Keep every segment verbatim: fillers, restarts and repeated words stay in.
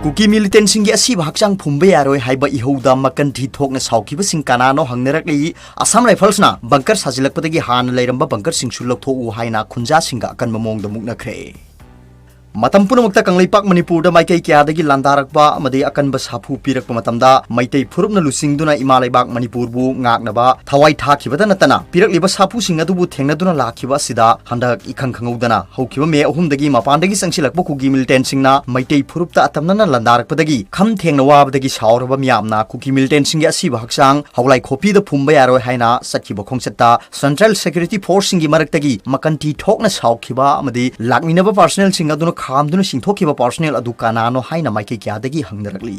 ꯀꯨꯀꯤ ꯃꯤꯂꯤꯇꯦꯟꯁꯤꯡꯒꯤ ꯑꯁꯤꯕ ꯍꯛꯆꯥꯡ ꯐꯨꯝꯕ ꯌꯥꯔꯣꯏ ꯍꯥꯏꯕ ꯏꯍꯧꯗ ꯃꯀꯟ ꯊꯤ ꯊꯣꯛꯅ ꯁꯥꯎꯈꯤꯕꯁꯤꯡ ꯀꯅꯥꯅꯣ ꯍꯪꯅꯔꯛꯂꯤ꯫ ꯑꯁꯥꯝ ꯔꯥꯏꯐꯜꯁꯅ ꯕꯪꯀꯔ ꯁꯥꯖꯤꯜꯂꯛꯄꯗꯒꯤ ꯍꯥꯟꯅ ꯂꯩꯔꯝꯕ ꯕꯪꯀꯔꯁꯤꯡꯁꯨ ꯂꯧꯊꯣꯛꯎ ꯍꯥꯏꯅ ꯈꯨꯟꯖꯥꯁꯤꯡꯒ ꯑꯀꯟꯕ ꯃꯑꯣꯡꯗ ꯃꯨꯛꯅꯈ꯭ꯔꯦ꯫ ꯃꯇꯝ ꯄꯨꯝꯅꯃꯛꯇ ꯀꯪꯂꯩꯄꯥꯛ ꯃꯅꯤꯄꯨꯔꯗ ꯃꯥꯏꯀꯩ ꯀꯌꯥꯗꯒꯤ ꯂꯥꯟꯗꯥꯔꯛꯄ ꯑꯃꯗꯤ ꯑꯀꯟꯕ ꯁꯥꯐꯨ ꯄꯤꯔꯛꯄ ꯃꯇꯝꯗ ꯃꯩꯇꯩ ꯐꯨꯔꯨꯞꯅ ꯂꯨꯆꯤꯡꯗꯨꯅ ꯏꯃꯥ ꯂꯩꯕꯥꯛ ꯃꯅꯤꯄꯨꯔꯕꯨ ꯉꯥꯛꯅꯕ ꯊꯋꯥꯏ ꯊꯥꯈꯤꯕꯇ ꯅꯠꯇꯅ ꯄꯤꯔꯛꯂꯤꯕ ꯁꯥꯐꯨꯁꯤꯡ ꯑꯗꯨꯕꯨ ꯊꯦꯡꯅꯗꯨꯅ ꯂꯥꯛꯈꯤꯕ ꯑꯁꯤꯗ ꯍꯟꯗꯛ ꯏꯈꯪ ꯈꯪꯍꯧꯗꯅ ꯍꯧꯈꯤꯕ ꯃꯦ ꯑꯍꯨꯝꯗꯒꯤ ꯃꯄꯥꯟꯗꯒꯤ ꯆꯪꯁꯤꯜꯂꯛꯄ ꯀꯨꯀꯤ ꯃꯤꯂꯤꯇꯦꯟꯁꯤꯡꯅ ꯃꯩꯇꯩ ꯐꯨꯔꯨꯞꯇ ꯑꯇꯝꯅꯅ ꯂꯥꯟꯗꯥꯔꯛꯄꯗꯒꯤ ꯈꯝ ꯊꯦꯡꯅ ꯋꯥꯕꯗꯒꯤ ꯁꯥꯎꯔꯕ ꯃꯤꯌꯥꯝꯅ ꯀꯨꯀꯤ ꯃꯤꯂꯤꯇꯦꯟꯁꯤꯡꯒꯤ ꯑꯁꯤꯕ ꯍꯛꯆꯥꯡ ꯍꯧꯂꯥꯏ ꯈꯣꯄꯤꯗ ꯐꯨꯝꯕ ꯌꯥꯔꯣꯏ ꯍꯥꯏꯅ ꯆꯠꯈꯤꯕ ꯈꯣꯡꯆꯠꯇ ꯁꯦꯟꯇ꯭ꯔꯦꯜ ꯁꯦꯀ꯭ꯌꯨꯔꯤꯇꯤ ꯐꯣꯔꯁꯁꯤꯡꯒꯤ ꯃꯔꯛꯇꯒꯤ ꯃꯀꯟ ꯊꯤ ꯊꯣꯛꯅ ꯁꯥꯎꯈꯤꯕ ꯑꯃꯗꯤ ꯂꯥꯛꯃꯤꯟꯅꯕ ꯄꯥꯔꯁꯅꯦꯜꯁꯤꯡ ꯑꯗꯨꯅ ꯈꯥꯝꯗꯨꯅ ꯆꯤꯡꯊꯣꯛꯈꯤꯕ ꯄꯥꯔꯁꯅꯦꯜ ꯑꯗꯨ ꯀꯅꯥꯅꯣ ꯍꯥꯏꯅ ꯃꯥꯏꯀꯩ ꯀꯌꯥꯗꯒꯤ ꯍꯪꯅꯔꯛꯂꯤ꯫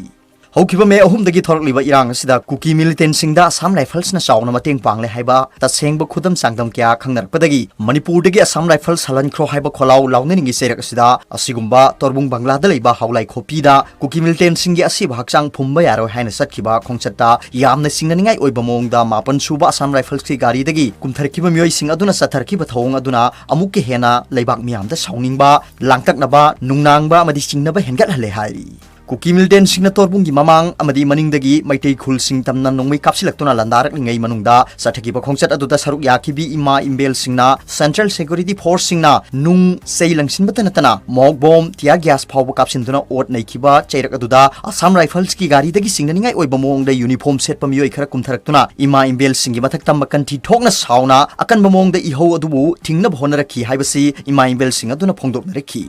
ꯍꯧꯈꯤꯕ ꯃꯦ ꯑꯍꯨꯝꯗꯒꯤ ꯊꯣꯔꯛꯂꯤꯕ ꯏꯔꯥꯡ ꯑꯁꯤꯗ ꯀꯨꯀꯤ ꯃꯤꯂꯤꯇꯦꯟꯁꯤꯡꯗ ꯑꯁꯥꯝ ꯔꯥꯏꯐꯜꯁꯅ ꯆꯥꯎꯅ ꯃꯇꯦꯡ ꯄꯥꯡꯂꯦ ꯍꯥꯏꯕ ꯇꯁꯦꯡꯕ ꯈꯨꯗꯝ ꯆꯥꯡꯗꯝ ꯀꯌꯥ ꯈꯪꯅꯔꯛꯄꯗꯒꯤ ꯃꯅꯤꯄꯨꯔꯗꯒꯤ ꯑꯁꯥꯝ ꯔꯥꯏꯐꯜꯁ ꯍꯜꯍꯟꯈ꯭ꯔꯣ ꯍꯥꯏꯕ ꯈꯣꯜꯂꯥꯎ ꯂꯥꯎꯅꯅꯤꯡꯉꯤ ꯆꯩꯔꯛ ꯑꯁꯤꯗ ꯑꯁꯤꯒꯨꯝꯕ ꯇꯣꯔꯕꯨꯡ ꯕꯪꯒ꯭ꯂꯥꯗ ꯂꯩꯕ ꯍꯥꯎꯂꯥꯏ ꯈꯣꯄꯤꯗ ꯀꯨꯀꯤ ꯃꯤꯂꯤꯇꯦꯟꯁꯤꯡꯒꯤ ꯑꯁꯤꯕ ꯍꯛꯆꯥꯡ ꯐꯨꯝꯕ ꯌꯥꯔꯣꯏ ꯍꯥꯏꯅ ꯆꯠꯈꯤꯕ ꯈꯣꯡꯆꯠꯇ ꯌꯥꯝꯅ ꯆꯤꯡꯅꯅꯤꯡꯉꯥꯏ ꯑꯣꯏꯕ ꯃꯑꯣꯡꯗ ꯃꯥꯄꯟ ꯁꯨꯕ ꯑꯁꯥꯝ ꯔꯥꯏꯐꯜꯁꯀꯤ ꯒꯥꯔꯤꯗꯒꯤ ꯀꯨꯝꯊꯔꯛꯈꯤꯕ ꯃꯤꯑꯣꯏꯁꯤꯡ ꯑꯗꯨꯅ ꯆꯠꯊꯔꯛꯈꯤꯕ ꯊꯧꯑꯣꯡ ꯑꯗꯨꯅ ꯑꯃꯨꯛꯀ ꯍꯦꯟꯅ ꯂꯩꯕꯥꯛ ꯃꯤꯌꯥꯝꯗ ꯁꯥꯎꯅꯤꯡꯕ, ꯂꯥꯡꯇꯛꯅꯕ, ꯅꯨꯡꯅꯥꯡꯕ ꯑꯃꯗꯤ ꯆꯤꯡꯅꯕ ꯍꯦꯟꯒꯠꯍꯜꯂꯦ ꯍꯥꯏꯔꯤ꯫ ꯀꯨꯀꯤ ꯃꯤꯂꯤꯇꯦꯟꯁꯤꯡꯅ ꯇꯣꯔꯕꯨꯡꯒꯤ ꯃꯃꯥꯡ ꯑꯃꯗꯤ ꯃꯅꯤꯡꯗꯒꯤ ꯃꯩꯇꯩ ꯈꯨꯜꯁꯤꯡ ꯇꯝꯅ ꯅꯣꯡꯃꯩ ꯀꯥꯞꯁꯤꯜꯂꯛꯇꯨꯅ ꯂꯥꯟꯗꯥꯔꯛꯂꯤꯉꯩ ꯃꯅꯨꯡꯗ ꯆꯠꯊꯈꯤꯕ ꯈꯣꯡꯆꯠ ꯑꯗꯨꯗ ꯁꯔꯨꯛ ꯌꯥꯈꯤꯕꯤ ꯏꯃꯥ ꯏꯝꯕꯦꯜꯁꯤꯡꯅ ꯁꯦꯟꯇ꯭ꯔꯦꯜ ꯁꯦꯀ꯭ꯌꯨꯔꯤꯇꯤ ꯐꯣꯔꯁꯁꯤꯡꯅ ꯅꯨꯡ ꯆꯩ ꯂꯪꯁꯤꯟꯕꯇ ꯅꯠꯇꯅ ꯃꯣꯛ ꯕꯣꯝ, ꯇꯤꯌꯥꯔ ꯒ꯭ꯌꯥꯁ ꯐꯥꯎꯕ ꯀꯥꯞꯁꯤꯟꯗꯨꯅ ꯑꯣꯠ ꯅꯩꯈꯤꯕ ꯆꯩꯔꯛ ꯑꯗꯨꯗ ꯑꯁꯥꯝ ꯔꯥꯏꯐꯜꯁꯀꯤ ꯒꯥꯔꯤꯗꯒꯤ ꯆꯤꯡꯅꯅꯤꯡꯉꯥꯏ ꯑꯣꯏꯕ ꯃꯑꯣꯡꯗ ꯌꯨꯅꯤꯐꯣꯔꯝ ꯁꯦꯠꯄ ꯃꯤꯑꯣꯏ ꯈꯔ ꯀꯨꯝꯊꯔꯛꯇꯨꯅ ꯏꯃꯥ ꯏꯝꯕꯦꯜꯁꯤꯡꯒꯤ ꯃꯊꯛꯇ ꯃꯀꯟ ꯊꯤ ꯊꯣꯛꯅ ꯁꯥꯎꯅ ꯑꯀꯟꯕ ꯃꯑꯣꯡꯗ ꯏꯍꯧ ꯑꯗꯨꯕꯨ ꯊꯤꯡꯅꯕ ꯍꯣꯠꯅꯔꯛꯈꯤ ꯍꯥꯏꯕꯁꯤ ꯏꯃꯥ ꯏꯝꯕꯦꯜꯁꯤꯡ ꯑꯗꯨꯅ ꯐꯣꯡꯗꯣꯛꯅꯔꯛꯈꯤ꯫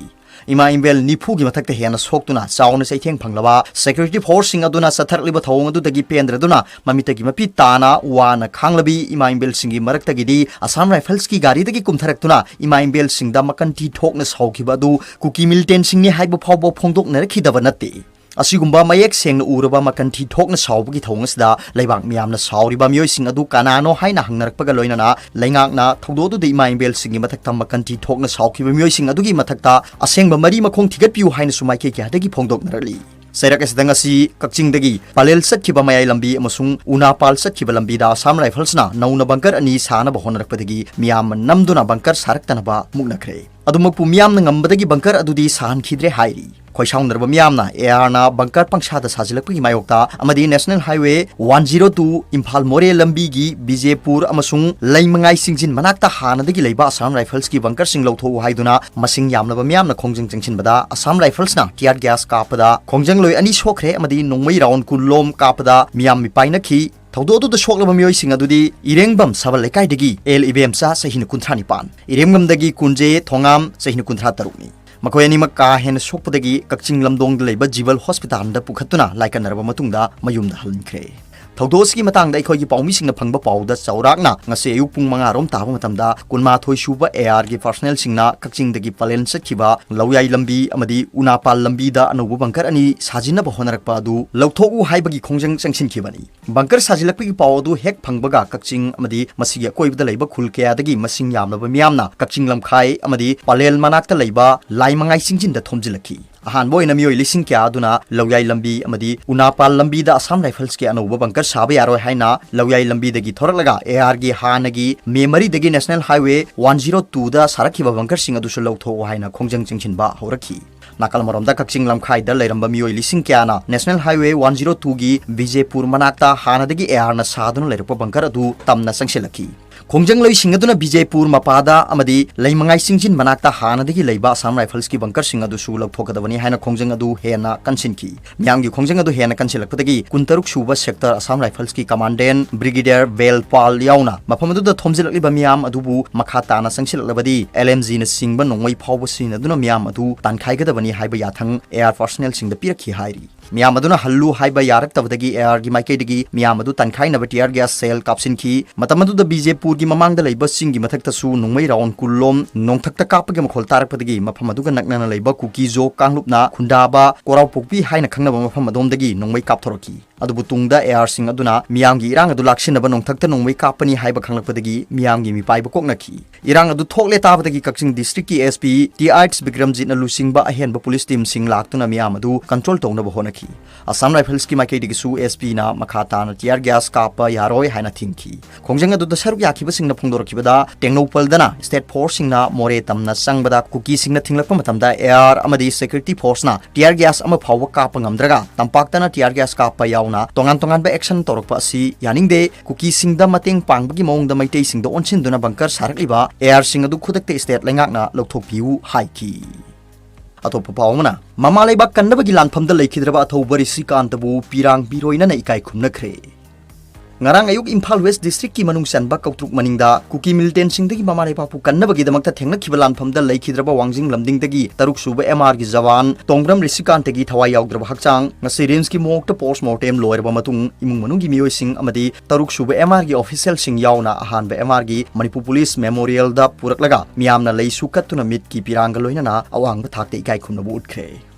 ꯏꯃꯥ ꯏꯝꯕꯦꯜ ꯅꯤꯐꯨꯒꯤ ꯃꯊꯛꯇ ꯍꯦꯟꯅ ꯁꯣꯛꯇꯨꯅ ꯆꯥꯎꯅ ꯆꯩꯊꯦꯡ ꯐꯪꯂꯕ ꯁꯦꯀ꯭ꯌꯨꯔꯤꯇꯤ ꯐꯣꯔꯁꯁꯤꯡ ꯑꯗꯨꯅ ꯆꯠꯊꯔꯛꯂꯤꯕ ꯊꯧꯑꯣꯡ ꯑꯗꯨꯗꯒꯤ ꯄꯦꯟꯗ꯭ꯔꯗꯨꯅ ꯃꯃꯤꯠꯇꯒꯤ ꯃꯄꯤ ꯇꯥꯅ ꯋꯥꯅ ꯈꯥꯡꯂꯕꯤ ꯏꯃꯥ ꯏꯝꯕꯦꯜꯁꯤꯡꯒꯤ ꯃꯔꯛꯇꯒꯤꯗꯤ ꯑꯁꯥꯝ ꯔꯥꯏꯐꯜꯁꯀꯤ ꯒꯥꯔꯤꯗꯒꯤ ꯀꯨꯝꯊꯔꯛꯇꯨꯅ ꯏꯃꯥ ꯏꯝꯕꯦꯜꯁꯤꯡꯗ ꯃꯀꯟ ꯊꯤ ꯊꯣꯛꯅ ꯁꯥꯎꯈꯤꯕ ꯑꯗꯨ ꯀꯨꯀꯤ ꯃꯤꯂꯤꯇꯦꯟꯁꯤꯡꯅꯤ ꯍꯥꯏꯕ ꯐꯥꯎꯕ ꯐꯣꯡꯗꯣꯛꯅꯔꯛꯈꯤꯗꯕ ꯅꯠꯇꯦ꯫ ꯑꯁꯤꯒꯨꯝꯕ ꯃꯌꯦꯛ ꯁꯦꯡꯅ ꯎꯔꯕ ꯃꯀꯟ ꯊꯤ ꯊꯣꯛꯅ ꯁꯥꯎꯕꯒꯤ ꯊꯧꯑꯣꯡ ꯑꯁꯤꯗ ꯂꯩꯕꯥꯛ ꯃꯤꯌꯥꯝꯅ ꯁꯥꯎꯔꯤꯕ ꯃꯤꯑꯣꯏꯁꯤꯡ ꯑꯗꯨ ꯀꯅꯥꯅꯣ ꯍꯥꯏꯅ ꯍꯪꯅꯔꯛꯄꯒ ꯂꯣꯏꯅꯅ ꯂꯩꯉꯥꯛꯅ ꯊꯧꯗꯣꯛ ꯑꯗꯨꯗ ꯏꯃꯥ ꯏꯝꯕꯦꯜꯁꯤꯡꯒꯤ ꯃꯊꯛꯇ ꯃꯀꯟ ꯊꯤ ꯊꯣꯛꯅ ꯁꯥꯎꯈꯤꯕ ꯃꯤꯑꯣꯏꯁꯤꯡ ꯑꯗꯨꯒꯤ ꯃꯊꯛꯇ ꯑꯁꯦꯡꯕ ꯃꯔꯤ ꯃꯈꯣꯡ ꯊꯤꯒꯠꯄꯤꯌꯨ ꯍꯥꯏꯅꯁꯨ ꯃꯥꯏꯀꯩ ꯀꯌꯥꯗꯒꯤ ꯐꯣꯡꯗꯣꯛꯅꯔꯛꯂꯤ꯫ ꯆꯩꯔꯛ ꯑꯁꯤꯗ ꯉꯁꯤ ꯀꯛꯆꯤꯡꯗꯒꯤ ꯄꯥꯂꯦꯜ ꯆꯠꯈꯤꯕ ꯃꯌꯥꯏ ꯂꯝꯕꯤ ꯑꯃꯁꯨꯡ ꯎꯅꯥꯄꯥꯜ ꯆꯠꯈꯤꯕ ꯂꯝꯕꯤꯗ ꯑꯁꯥꯝ ꯔꯥꯏꯐꯜꯁꯅ ꯅꯧꯅ ꯕꯪꯀꯔ ꯑꯅꯤ ꯁꯥꯅꯕ ꯍꯣꯠꯅꯔꯛꯄꯗꯒꯤ ꯃꯤꯌꯥꯝ ꯅꯝꯗꯨꯅ ꯕꯪꯀꯔ ꯁꯥꯔꯛꯇꯅꯕ ꯃꯨꯛꯅꯈ꯭ꯔꯦ꯫ ꯑꯗꯨꯃꯛꯄꯨ ꯃꯤꯌꯥꯝꯅ ꯉꯝꯕꯗꯒꯤ ꯕꯪꯀꯔ ꯑꯗꯨꯗꯤ ꯁꯥꯍꯟꯈꯤꯗ꯭ꯔꯦ ꯍꯥꯏꯔꯤ꯫ ꯈꯣꯏꯁꯥꯎꯅꯔꯕ ꯃꯤꯌꯥꯝꯅ ꯑꯦ ꯑꯥꯔꯅ ꯕꯪꯀꯔ ꯄꯪꯁꯥꯗ ꯁꯥꯖꯤꯜꯂꯛꯄꯒꯤ ꯃꯥꯌꯣꯛꯇ ꯑꯃꯗꯤ National Highway one zero two Imphal ꯃꯣꯔꯦ ꯂꯝꯕꯤꯒꯤ ꯕꯤꯖꯦꯄꯨꯔ ꯑꯃꯁꯨꯡ ꯂꯩꯃꯉꯥꯏ ꯆꯤꯡꯖꯤꯟ ꯃꯅꯥꯛꯇ ꯍꯥꯟꯅꯗꯒꯤ ꯂꯩꯕ Assam Riflesꯀꯤ ꯕꯪꯀꯔꯁꯤꯡ ꯂꯧꯊꯣꯛꯎ ꯍꯥꯏꯗꯨꯅ ꯃꯁꯤꯡ ꯌꯥꯝꯂꯕ ꯃꯤꯌꯥꯝꯅ ꯈꯣꯡꯖꯪ ꯆꯪꯁꯤꯟꯕꯗ Assam Riflesꯅ tear gas ꯀꯥꯞꯄꯗ ꯈꯣꯡꯖꯪꯂꯣꯏ ꯑꯅꯤ ꯁꯣꯛꯈ꯭ꯔꯦ ꯑꯃꯗꯤ ꯅꯣꯡꯃꯩ round ꯀꯨꯟ ꯂꯣꯝ ꯀꯥꯞꯄꯗ ꯃꯤꯌꯥꯝ ꯃꯤꯄꯥꯏꯅꯈꯤ꯫ ꯊꯧꯗꯣꯛ ꯑꯗꯨꯗ ꯁꯣꯛꯂꯕ ꯃꯤꯑꯣꯏꯁꯤꯡ ꯑꯗꯨꯗꯤ ꯏꯔꯦꯡꯕꯝ ꯁꯕꯜ ꯂꯩꯀꯥꯏꯗꯒꯤ ꯑꯦꯜ ꯏꯕꯦꯝꯆꯥ, ꯆꯍꯤꯅ ꯀꯨꯟꯊ꯭ꯔꯥ ꯅꯤꯄꯥꯟ, ꯏꯔꯦꯡꯕꯝꯗꯒꯤ ꯀꯨꯟꯖꯦ ꯊꯣꯉꯥꯝ, ꯆꯍꯤꯅ ꯀꯨꯟꯊ꯭ꯔꯥ ꯇꯔꯨꯛꯅꯤ꯫ ꯃꯈꯣꯏ ꯑꯅꯤꯃꯛ ꯀꯥ ꯍꯦꯟꯅ ꯁꯣꯛꯄꯗꯒꯤ ꯀꯛꯆꯤꯡ ꯂꯝꯗꯣꯡꯗ ꯂꯩꯕ ꯖꯤꯕꯜ ꯍꯣꯁꯄꯤꯇꯥꯜꯗ ꯄꯨꯈꯠꯇꯨꯅ ꯂꯥꯏꯀꯠꯅꯔꯕ ꯃꯇꯨꯡꯗ ꯃꯌꯨꯝꯗ ꯍꯟꯈ꯭ꯔꯦ꯫ ꯊꯧꯗꯣꯛ ꯑꯁꯤꯒꯤ ꯃꯇꯥꯡꯗ ꯑꯩꯈꯣꯏꯒꯤ ꯄꯥꯎꯃꯤꯁꯤꯡꯅ ꯐꯪꯕ ꯄꯥꯎꯗ ꯆꯥꯎꯔꯥꯛꯅ ꯉꯁꯤ ꯑꯌꯨꯛ ꯄꯨꯡ ꯃꯉꯥ ꯔꯣꯝ ꯇꯥꯕ ꯃꯇꯝꯗ ꯀꯨꯟꯃꯥꯊꯣꯏ ꯁꯨꯕ ꯑꯦ ꯑꯥꯔꯒꯤ personnelꯁꯤꯡꯅ ꯀꯛꯆꯤꯡꯗꯒꯤ ꯄꯂꯦꯟ ꯆꯠꯈꯤꯕ ꯂꯧꯌꯥꯏ ꯂꯝꯕꯤ ꯑꯃꯗꯤ ꯎꯅꯥꯄꯥꯜ ꯂꯝꯕꯤꯗ ꯑꯅꯧꯕ ꯕꯪꯀꯔ ꯑꯅꯤ ꯁꯥꯖꯤꯟꯅꯕ ꯍꯣꯠꯅꯔꯛꯄ ꯑꯗꯨ ꯂꯧꯊꯣꯛꯎ ꯍꯥꯏꯕꯒꯤ ꯈꯣꯡꯖꯪ ꯆꯪꯁꯤꯟꯈꯤꯕꯅꯤ꯫ ꯕꯪꯀꯔ ꯁꯥꯖꯤꯜꯂꯛꯄꯒꯤ ꯄꯥꯎ ꯑꯗꯨ ꯍꯦꯛ ꯐꯪꯕꯒ ꯀꯛꯆꯤꯡ ꯑꯃꯗꯤ ꯃꯁꯤꯒꯤ ꯑꯀꯣꯏꯕꯗ ꯂꯩꯕ ꯈꯨꯜ ꯀꯌꯥꯗꯒꯤ ꯃꯁꯤꯡ ꯌꯥꯝꯂꯕ ꯃꯤꯌꯥꯝꯅ ꯀꯛꯆꯤꯡ ꯂꯝꯈꯥꯏ ꯑꯃꯗꯤ ꯄꯂꯦꯜ ꯃꯅꯥꯛꯇ ꯂꯩꯕ ꯂꯥꯏꯃꯉꯥꯏ ꯆꯤꯡꯖꯤꯟꯗ ꯊꯣꯝꯖꯤꯜꯂꯛꯈꯤ꯫ ꯑꯍꯥꯟꯕ ꯑꯣꯏꯅ ꯃꯤꯑꯣꯏ ꯂꯤꯁꯤꯡ ꯀꯌꯥ ꯑꯗꯨꯅ ꯂꯧꯌꯥꯏ ꯂꯝꯕꯤ ꯑꯃꯗꯤ ꯎꯅꯥꯄꯥꯜ ꯂꯝꯕꯤꯗ Assam Riflesꯀꯤ ꯑꯅꯧꯕ ꯕꯪꯀꯔ ꯁꯥꯕ ꯌꯥꯔꯣꯏ ꯍꯥꯏꯅ ꯂꯧꯌꯥꯏ ꯂꯝꯕꯤꯗꯒꯤ ꯊꯣꯔꯛꯂꯒ ꯑꯦ ꯑꯥꯔꯒꯤ ꯍꯥꯟꯅꯒꯤ ꯃꯦ ꯃꯔꯤꯗꯒꯤ National Highway one zero twoꯗ ꯁꯥꯔꯛꯈꯤꯕ ꯕꯪꯀꯔꯁꯤꯡ ꯑꯗꯨꯁꯨ ꯂꯧꯊꯣꯛꯎ ꯍꯥꯏꯅ ꯈꯣꯡꯖꯪ ꯆꯪꯁꯤꯟꯕ ꯍꯧꯔꯛꯈꯤ꯫ ꯅꯥꯀꯜ ꯑꯃꯔꯣꯝꯗ ꯀꯛꯆꯤꯡ ꯂꯝꯈꯥꯏꯗ ꯂꯩꯔꯝꯕ ꯃꯤꯑꯣꯏ ꯂꯤꯁꯤꯡ ꯀꯌꯥꯅ National Highway one zero twoꯒꯤ ꯕꯤꯖꯦꯄꯨꯔ ꯃꯅꯥꯛꯇ ꯍꯥꯟꯅꯗꯒꯤ ꯑꯦ ꯑꯥꯔꯅ ꯁꯥꯗꯨꯅ ꯂꯩꯔꯛꯄ ꯕꯪꯀꯔ ꯑꯗꯨ ꯇꯝꯅ ꯆꯪꯁꯤꯜꯂꯛꯈꯤ꯫ ꯈꯣꯡꯖꯪꯂꯣꯏꯁꯤꯡ ꯑꯗꯨꯅ ꯕꯤꯖꯦꯄꯨꯔ ꯃꯄꯥꯗ ꯑꯃꯗꯤ ꯂꯩꯃꯉꯥꯏ ꯆꯤꯡꯖꯤꯟ ꯃꯅꯥꯛꯇ ꯍꯥꯟꯅꯗꯒꯤ ꯂꯩꯕ Assam Riflesꯀꯤ ꯕꯪꯀꯔꯁꯤꯡ ꯑꯗꯨꯁꯨ ꯂꯧꯊꯣꯛꯀꯗꯕꯅꯤ ꯍꯥꯏꯅ ꯈꯣꯡꯖꯪ ꯑꯗꯨ ꯍꯦꯟꯅ ꯀꯟꯁꯤꯟꯈꯤ꯫ ꯃꯤꯌꯥꯝꯒꯤ ꯈꯣꯡꯖꯪ ꯑꯗꯨ ꯍꯦꯟꯅ ꯀꯟꯁꯤꯜꯂꯛꯄꯗꯒꯤ ꯀꯨꯟꯇꯔꯨꯛ ꯁꯨꯕ Sector Assam Riflesꯀꯤ Commandant Brigadier ꯕꯦꯜ ꯄꯥꯜ ꯌꯥꯎꯅ ꯃꯐꯝ ꯑꯗꯨꯗ ꯊꯣꯝꯖꯤꯜꯂꯛꯂꯤꯕ ꯃꯤꯌꯥꯝ ꯑꯗꯨꯕꯨ ꯃꯈꯥ ꯇꯥꯅ ꯆꯪꯁꯤꯜꯂꯛꯂꯕꯗꯤ ꯑꯦꯜ ꯑꯦꯝ ꯖꯤꯅꯆꯤꯡꯕ ꯅꯣꯡꯃꯩ ꯐꯥꯎꯕ ꯁꯤꯖꯤꯟꯅꯗꯨꯅ ꯃꯤꯌꯥꯝ ꯑꯗꯨ ꯇꯥꯟꯈꯥꯏꯒꯗꯕꯅꯤ ꯍꯥꯏꯕ ꯌꯥꯊꯪ ꯑꯦ ꯑꯥꯔ personnelꯁꯤꯡꯗ ꯄꯤꯔꯛꯈꯤ ꯍꯥꯏꯔꯤ꯫ ꯃꯤꯌꯥꯝ ꯑꯗꯨꯅ ꯍꯜꯂꯨ ꯍꯥꯏꯕ ꯌꯥꯔꯛꯇꯕꯗꯒꯤ ꯑꯦ ꯑꯥꯔꯒꯤ ꯃꯥꯏꯀꯩꯗꯒꯤ ꯃꯤꯌꯥꯝ ꯑꯗꯨ ꯇꯥꯟꯈꯥꯏꯅꯕ tear gas shell ꯀꯥꯞꯁꯤꯟꯈꯤ꯫ ꯃꯇꯝ ꯑꯗꯨꯗ ꯕꯤꯖꯦꯄꯨꯔꯒꯤ ꯃꯃꯥꯡꯗ ꯂꯩꯕ ꯆꯤꯡꯒꯤ ꯃꯊꯛꯇꯁꯨ ꯅꯣꯡꯃꯩ round ꯀꯨꯟ ꯂꯣꯝ ꯅꯣꯡꯊꯛꯇ ꯀꯥꯞꯄꯒꯤ ꯃꯈꯣꯜ ꯇꯥꯔꯛꯄꯗꯒꯤ ꯃꯐꯝ ꯑꯗꯨꯒ ꯅꯛꯅꯅ ꯂꯩꯕ ꯀꯨꯀꯤꯖꯣ ꯀꯥꯡꯂꯨꯞꯅ ꯈꯨꯟꯗꯥꯕ ꯀꯣꯔꯥꯎꯄꯣꯛꯄꯤ ꯍꯥꯏꯅ ꯈꯪꯅꯕ ꯃꯐꯝ ꯑꯗꯣꯝꯗꯒꯤ ꯅꯣꯡꯃꯩ ꯀꯥꯞꯊꯣꯔꯛꯈꯤ꯫ ꯑꯗꯨꯕꯨ ꯇꯨꯡꯗ AR ꯁꯤꯡ ꯑꯗꯨꯅ ꯃꯤꯌꯥꯝꯒꯤ ꯏꯔꯥꯡ ꯑꯗꯨ ꯂꯥꯛꯁꯤꯟꯅꯕ ꯅꯣꯡꯊꯛꯇ ꯅꯣꯡꯃꯩ ꯀꯥꯞꯄꯅꯤ ꯍꯥꯏꯕ ꯈꯪꯂꯛꯄꯗꯒꯤ ꯃꯤꯌꯥꯝꯒꯤ ꯃꯤꯄꯥꯏꯕ ꯀꯣꯛꯅꯈꯤ꯫ ꯏꯔꯥꯡ ꯑꯗꯨ ꯊꯣꯛꯂꯦ ꯇꯥꯕꯗꯒꯤ ꯀꯛꯆꯤꯡ district ꯀꯤ SP T H ꯕꯤꯀ꯭ꯔꯝꯖꯤꯠꯅ ꯂꯨꯆꯤꯡꯕ ꯑꯍꯦꯟꯕ police team ꯁꯤꯡ ꯂꯥꯛꯇꯨꯅ ꯃꯤꯌꯥꯝ ꯑꯗꯨ control ꯇꯧꯅꯕ ꯍꯣꯠꯅꯈꯤ꯫ Assam Rifles ꯀꯤ ꯃꯥꯏꯀꯩꯗꯒꯤꯁꯨ SP ꯅ ꯃꯈꯥ ꯇꯥꯅ tear gas ꯀꯥꯞꯄ ꯌꯥꯔꯣꯏ ꯍꯥꯏꯅ ꯊꯤꯡꯈꯤ꯫ ꯈꯣꯡꯖꯪ ꯑꯗꯨꯗ ꯁꯔꯨꯛ ꯌꯥꯈꯤꯕꯁꯤꯡꯅ ꯐꯣꯡꯗꯣꯔꯛꯈꯤꯕꯗ, ꯇꯦꯡꯅꯧꯄꯜꯗꯅ state force ꯁꯤꯡꯅ ꯃꯣꯔꯦ ꯇꯝꯅ ꯆꯪꯕꯗ ꯀꯨꯀꯤꯁꯤꯡꯅ ꯊꯤꯡꯂꯛꯄ ꯃꯇꯝꯗ AR ꯑꯃꯗꯤ security force ꯅ tear gas ꯑꯃ ꯐꯥꯎꯕ ꯀꯥꯞꯄ ꯉꯝꯗ꯭ꯔꯒ, ꯇꯝꯄꯥꯛꯇꯅ tear gas ꯀꯥꯞꯄ ꯌꯥꯎꯅ ꯇꯣꯉꯥꯟ ꯇꯣꯉꯥꯟꯕ action ꯇꯧꯔꯛꯄ ꯑꯁꯤ ꯌꯥꯅꯤꯡꯗꯦ꯫ ꯀꯨꯀꯤꯁꯤꯡꯗ ꯃꯇꯦꯡ ꯄꯥꯡꯕꯒꯤ ꯃꯑꯣꯡꯗ ꯃꯩꯇꯩꯁꯤꯡꯗ ꯑꯣꯟꯁꯤꯟꯗꯨꯅ bunker ꯁꯥꯔꯛꯂꯤꯕ AR ꯁꯤꯡ ꯑꯗꯨ ꯈꯨꯗꯛꯇ state ꯂꯩꯉꯥꯛꯅ ꯂꯧꯊꯣꯛꯄꯤꯌꯨ ꯍꯥꯏꯈꯤ꯫ ꯑꯇꯣꯞꯄ ꯄꯥꯎ ꯑꯃꯅ, ꯃꯃꯥ ꯂꯩꯕꯥꯛ ꯀꯟꯅꯕꯒꯤ ꯂꯥꯟꯐꯝꯗ ꯂꯩꯈꯤꯗ꯭ꯔꯕ ꯑꯊꯧꯕ ꯔꯤꯁꯤꯀꯥꯟꯇꯕꯨ ꯄꯤꯔꯥꯡ ꯄꯤꯔꯣꯏꯅꯅ ꯏꯀꯥꯏ ꯈꯨꯝꯅꯈ꯭ꯔꯦ꯫ ꯉꯔꯥꯡ ꯑꯌꯨꯛ ꯏꯝꯐꯥꯜ West district ꯀꯤ ꯃꯅꯨꯡ ꯆꯟꯕ ꯀꯧꯇ꯭ꯔꯨꯛ ꯃꯅꯤꯡꯗ ꯀꯨꯀꯤ militant ꯁꯤꯡꯗꯒꯤ ꯃꯃꯥ ꯂꯩꯕꯥꯛꯄꯨ ꯀꯟꯅꯕꯒꯤꯗꯃꯛꯇ ꯊꯦꯡꯅꯈꯤꯕ ꯂꯥꯟꯐꯝꯗ ꯂꯩꯈꯤꯗ꯭ꯔꯕ ꯋꯥꯡꯖꯤꯡ ꯂꯝꯗꯤꯡꯗꯒꯤ ꯇꯔꯨꯛ ꯁꯨꯕ MR ꯒꯤ ꯖꯋꯥꯟ ꯇꯣꯡꯕ꯭ꯔꯝ ꯔꯤꯁꯤꯀꯥꯟꯇꯒꯤ ꯊꯋꯥꯏ ꯌꯥꯎꯗ꯭ꯔꯕ ꯍꯛꯆꯥꯡ ꯉꯁꯤ RIMS ꯀꯤ morgue ꯇ post mortem ꯂꯣꯏꯔꯕ ꯃꯇꯨꯡ, ꯏꯃꯨꯡ ꯃꯅꯨꯡꯒꯤ ꯃꯤꯑꯣꯏꯁꯤꯡ ꯑꯃꯗꯤ ꯇꯔꯨꯛ ꯁꯨꯕ MR ꯒꯤ official ꯁꯤꯡ ꯌꯥꯎꯅ ꯑꯍꯥꯟꯕ MR ꯒꯤ ꯃꯅꯤꯄꯨꯔ police memorial ꯗ ꯄꯨꯔꯛꯂꯒ ꯃꯤꯌꯥꯝꯅ ꯂꯩꯁꯨ ꯀꯠꯇꯨꯅ ꯃꯤꯠꯀꯤ ꯄꯤꯔꯥꯡꯒ ꯂꯣꯏꯅꯅ ꯑꯋꯥꯡꯕ ꯊꯥꯛꯇ ꯏꯀꯥꯏ ꯈꯨꯝꯅꯕ ꯎꯠꯈ꯭ꯔꯦ꯫